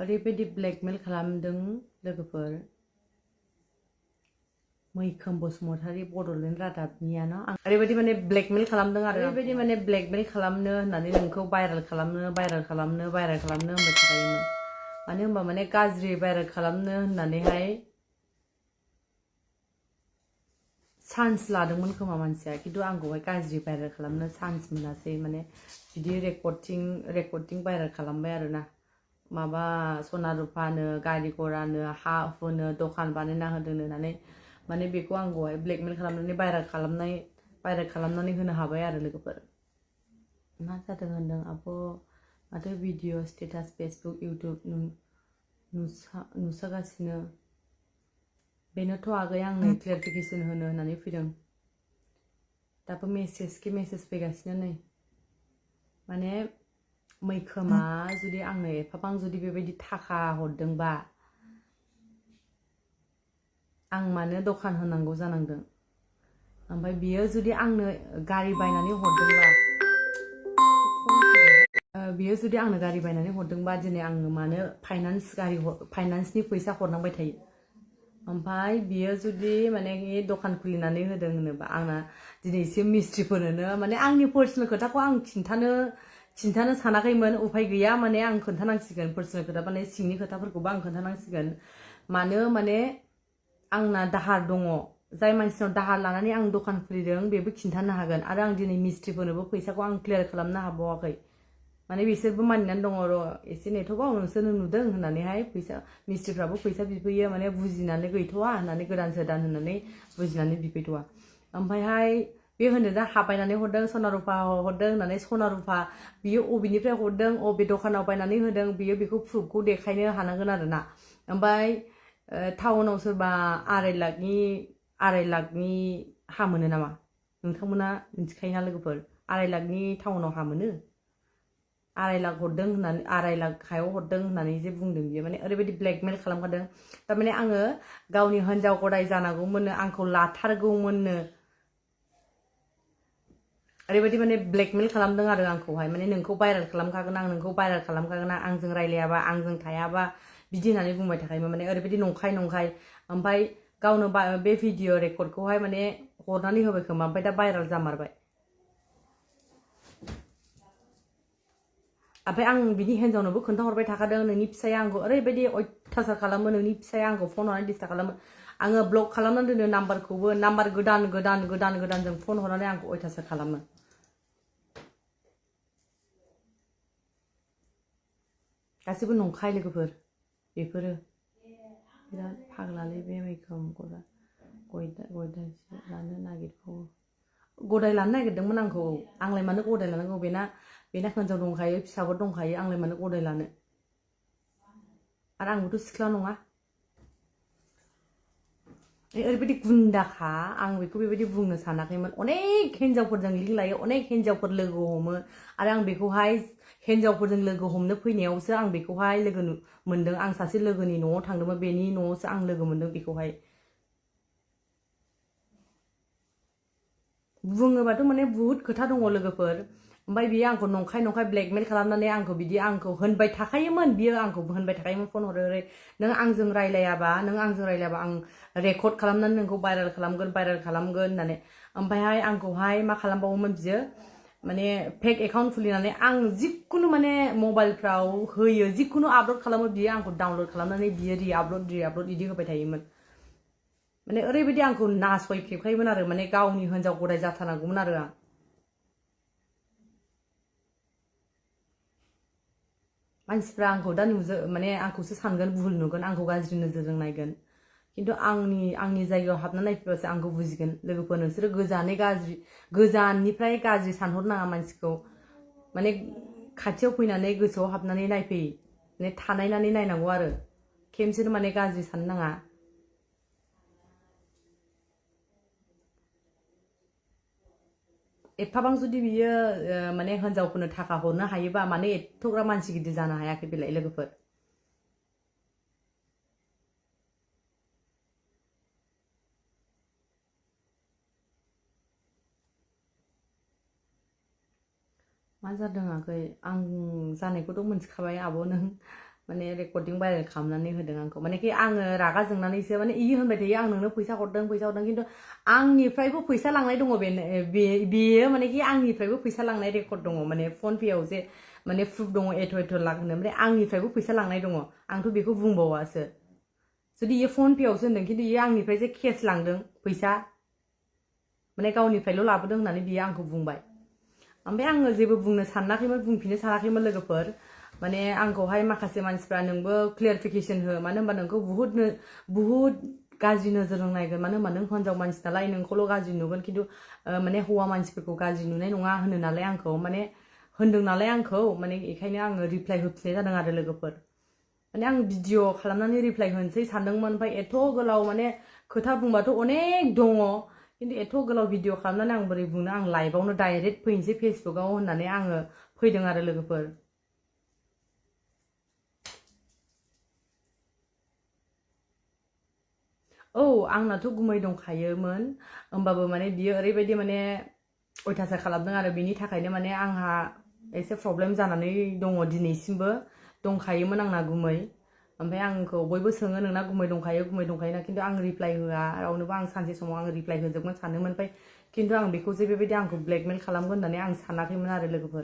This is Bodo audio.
ओरैबायदि ब्लेकमेल खालामदों लोगोफोर मैखोम बसुमतारी बड'लेण्ड रादाबनियानो आं ओरैबायदि माने ब्लेकमेल खालामदों आरो ओरैबायदि माने ब्लेकमेल खालामनो होननानै नोंखौ भाइरेल खालामनो होनबाय थाखायोमोन मानो होनबा माने गाज्रि भाइरेल खालामनो होननानैहाय चान्स लादोंमोन खोमा मानसिया खिन्थु आंखौहाय गाज्रि भाइरेल खालामनो चान्स मोनासै माने बिदि रेकर्डिं भाइरेल खालामबाय आरोना माबा सना रुफानो गारि घरानो हा हुनो दखान बानायना होदों होननानै माने बेखौ आंखौहाय ब्लेकमेल खालामनानै भाइरेल खालामनानै होनो हाबाय आरो लोगोफोर मा जादों होनदों आब' माथो भिडिअ स्टेटास फेसबुक इउटुब नुसागासिनो बेनोथ' आगै आंनो क्लियारिफिकेसन होनो होननानै फैदों दाबो मेसेज फैगासिनो नै माने मैखोमा जुदि आंनो एफाबां जुदि बेबायदि थाखा हरदोंबा आं मानो दखान होनांगौ जानांदों ओमफ्राय बियो जुदि आंनो गारि बायनानै हरदोंबा दिनै आङो मानो फाइनान्सनि फैसा हरनांबाय थायो ओमफ्राय बियो जुदि माने दखान खुलिनानै होदों होनोबा आंना दिनैसिम मिस्ट्रिफोरनो माने आंनि पार्सनेल खोथाखौ आं खिन्थानो सानाखैमोन उफाय गैया माने आं खोन्थानांसिगोन पार्सनेल खोथा माने सिंनि खोथाफोरखौबो आं खोन्थानांसिगोन मानो माने आंना दाहार दङ जाय मानसिनाव दाहार लानानै आं दखान खुलिदों बेबो खिन्थानो हागोन आरो आं दिनै मिस्ट्रिफोरनोबो फैसाखौ आं क्लियार खालामनो हाबावाखै माने बिसोरबो मानिनानै दङ र' एसे नेथ'बाव नोंसोरनो नुदों होननानैहाय मिस्ट्रिफ्राबो फैसा बिफैयो माने बुजिनानै गैथ'वा होननानै गोदान होननानै बुजिनानै बिफैथ'वा ओमफ्रायहाय बे होनो दा हा बायनानै हरदों सना रुफा हरदों होननानै सना रुफा बियो अबेनिफ्राय हरदों अबे दखानाव बायनानै होदों बियो बेखौ प्रुफखौ देखायनो हानांगोन आरोना ओमफ्राय टाउनाव सोरबा आराय लाखनि हा मोनो नामा नोंथांमोना मिथिखायोना लोगोफोर 2.5 लाखनि टाउनाव हा मोनो 2.5 लाख हरदों होननानै 2.5 लाख हायाव हरदों होननानै जे बुंदों बियो माने ओरैबायदि ब्लेकमेल खालामखादों थारमाने आङो गावनि हिनजाव गदाय जानांगौमोननो आंखौ लाथारगौमोननो ओरैबायदि माने ब्लेकमेल खालामदों आरो आंखौहाय माने नोंखौ भाइरेल खालामखागोन आंजों रायलायाबा आंजों थायाबा बिदि होननानै बुंबाय थाखायोमोन माने ओरैबायदि नंखाय ओमफ्राय गावनो बे भिडिअ रेकर्डखौहाय माने हरनानै होबाय खोमा ओमफ्राय दा भाइरेल जामारबाय ओमफ्राय आं बिनि हिन्जावनोबो खोन्थाहरबाय थाखादों नोंनि फिसाया आंखौ ओरैबायदि अयथासार खालामो नोंनि फिसाया आंखौ फन हरनानै डिस्टार्ब खालामो आङो ब्लक खालामनानै दोनो नाम्बारखौबो नाम्बार गोदानजों फन हरनानै आंखौ अयथासार खालामो गासिबो नंखाय लोगोफोर बेफोरो बिराद फाग्लालै बे मैखोम गदाय लानो नागिरबावो गदाय लानो नागिरदोंमोन आंखौ आंलाय मानो गदाय लानांगौ बेना हिन्जाव दंखायो फिसाफोर दंखायो आंलाय मानो गदाय लानो आरो आंबोथ' सिख्ला नङा ओरैबायदि गुन्दाखा आं बेखौ बेबायदि बुंनो सानाखैमोन अनेक हिन्जावफोरजों लिंक लायो अनेक हिन्जावफोर लोगो हमो आरो आं बेखौहाय हिन्जावफोरजों लोगो हमनो फैनायावसो आं बेखौहाय लोगो मोनदों आं सासे लोगोनि न'आव थांदोंमोन बेनि न'आवसो आं लोगो मोनदों बेखौहाय बुङोबाथ' माने बुहुत खोथा दङ लोगोफोर ओमफ्राय बियो आंखौ नंखाय ब्लेकमेल खालामनानै आंखौ होनबाय थाखायोमोन फन हरो नों आंजों रायलायाबा आं रेकर्ड खालामनानै नोंखौ भाइरेल खालामगोन होननानै ओमफ्रायहाय आंखौहाय मा खालामबावोमोन बियो माने फेक एकाउन्ट खुलिनानै आं जिखुनु माने मबाइलफ्राव होयो जिखुनु आपल'ड खालामो बियो आंखौ डाउनल'ड खालामनानै बियो रि-आपल'ड बिदि होबाय थायोमोन माने ओरैबायदि आंखौ नासयखेबखायोमोन आरो माने गावनि हिन्जाव गदाय जाथारनांगौमोन आरो आं मानसिफ्रा आंखौ दा माने आंखौसो सानगोन भुल नुगोन आंखौ गाज्रि नोजोरजों नायगोन खिन्थु आंनि जायगायाव हाबना नायफैबासो आंखौ बुजिगोन लोगोफोर नोंसोरो गोजाननिफ्राय गाज्रि सानहरनाङा मानसिखौ माने खाथियाव फैनानै गोसोआव हाबनानै नायफै माने थानायनानै नायनांगौ आरो खेमसेनो माने गाज्रि साननो नाङा एफाबां जुदि बियो माने हिन्जावफोरनो थाखा हरनो हायोबा माने एथ'ग्राब मानसि गिदिर जानो हायाखै बेलाय लोगोफोर मा जादों आगै आं जानायखौथ' मोनथिखाबाय आब' नों माने रेकर्डिं भाइरेल खालामनानै होदों आंखौ माने कि आङो रागा जोंनानैसो माने इ होनबाय थायो आं नोंनो फैसा हरदों खिन्थु आंनिफ्रायबो फैसा लांनाय दङ बेयो माने कि आंनिफ्रायबो फैसा लांनाय रेकर्ड दङ माने फन पेआव जे माने प्रुफ दङ एथ' लाख होनो ओमफ्राय आंनिफ्रायबो फैसा लांनाय दङ आंथ' बेखौ बुंबावासो जुदि इयो फन पेआवसो होनदों खिन्थु इयो आंनिफ्राय जे केस लांदों फैसा माने गावनिफ्रायल' लाबोदों होननानै बियो आंखौ बुंबाय ओमफ्राय आङो जेबो बुंनो सानाखैमोन बुंफिननो सानाखैमोन लोगोफोर माने आंखौहाय माखासे मानसिफ्रा नोंबो क्लियारिफिकेसन हो मानो होनबा नोंखौ बुहुद गाज्रि नोजोरजों नायगोन मानो होनबा नों हिनजाव मानसि नालाय नोंखौल' गाज्रि नुगोन खिन्थु माने हौवा मानसिफोरखौ गाज्रि नुनाय नङा होनो नालाय आंखौ माने होनदों नालाय आंखौ माने बेखायनो आङो रिप्लाइ होफिननाय जादों आरो लोगोफोर माने आं भिडिअ खालामनानै रिप्लाइ होनोसै सानदोंमोन ओमफ्राय एथ' गोलाव माने खोथा बुंबाथ' अनेक दङ खिन्थु एथ' गोलाव भिडिअ खालामनानै आं बोरै बुंनो आं लाइभआवनो डाइरेक्ट फैनोसै फेसबुकआव होननानै आङो फैदों आरो लोगोफोर औ आंनाथ' गुमै दंखायोमोन होमबाबो माने बियो ओरैबायदि माने अयथासार खालामदों आरो बिनि थाखायनो माने आंहा एसे प्रब्लेम जानानै दङ दिनैसिमबो दंखायोमोन आंना गुमै ओमफ्राय आंखौ बयबो सोङो नोंना गुमै दंखायोना खिन्थु आं रिप्लाइ होआ रावनोबो आं सानसे समाव आं रिप्लाइ होजोबगोन सानोमोन ओमफ्राय खिन्थु आं बेखौ जे बेबायदि आंखौ ब्लेकमेल खालामगोन होननानै आं सानाखैमोन आरो लोगोफोर